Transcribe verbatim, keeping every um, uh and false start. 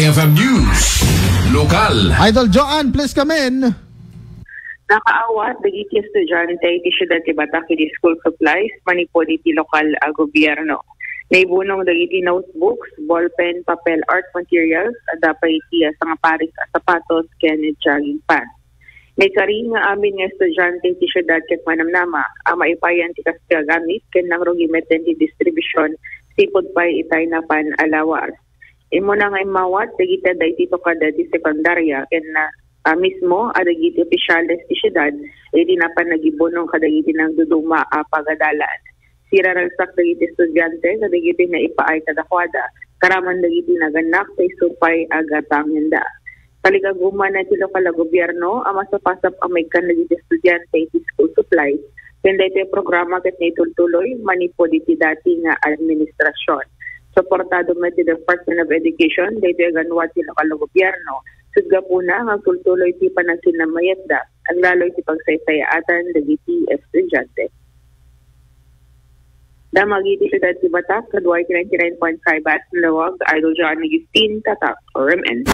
F M News, lokal. Idol Joanne, please come in. Nakaawat dagiti estudiante iti siudad ti Batac iti school supplies manipud iti lokal a gobierno. Naibunong dagiti notebooks, ballpen, papel, art materials, adda pay iti sangaparis a sapatos ken jogging pants. Naikari nga amin nga estudiante iti siudad ket manamnama a maipayan ti kastoy a gamit ken nangrugi met ti distribution sipud pay itay napan a lawas. Immuna nga immawat dagiti adda iti tukad ti sekundaria ken ah, mismo a dagiti opisyales ti siudad iti napan nagibunong kadagiti nagduduma a pagadalan. Siraragsak dagiti estudiante kadagiti naipaay kadakuada, karaman dagiti nagannak ta isu pay a gatangenda. Kaligaguma na ti lokal a gobierno a masapasap a maikkan dagiti estudiante iti school supplies ken daytoy programa ket naitultuloy manipud iti dati nga administrasyon. Suportado met ti Department of Education daytoy a ganwat ti lokal a gobierno sut gapuna nga agtultuloy ti panagkinnamayatda aglalo iti pagsaysayaatan dagiti estudiante. Damag iti siudad ti Batac, kaduay ti ninety-nine point five S Lawag, Idol John Agustin, Tatak, R M N.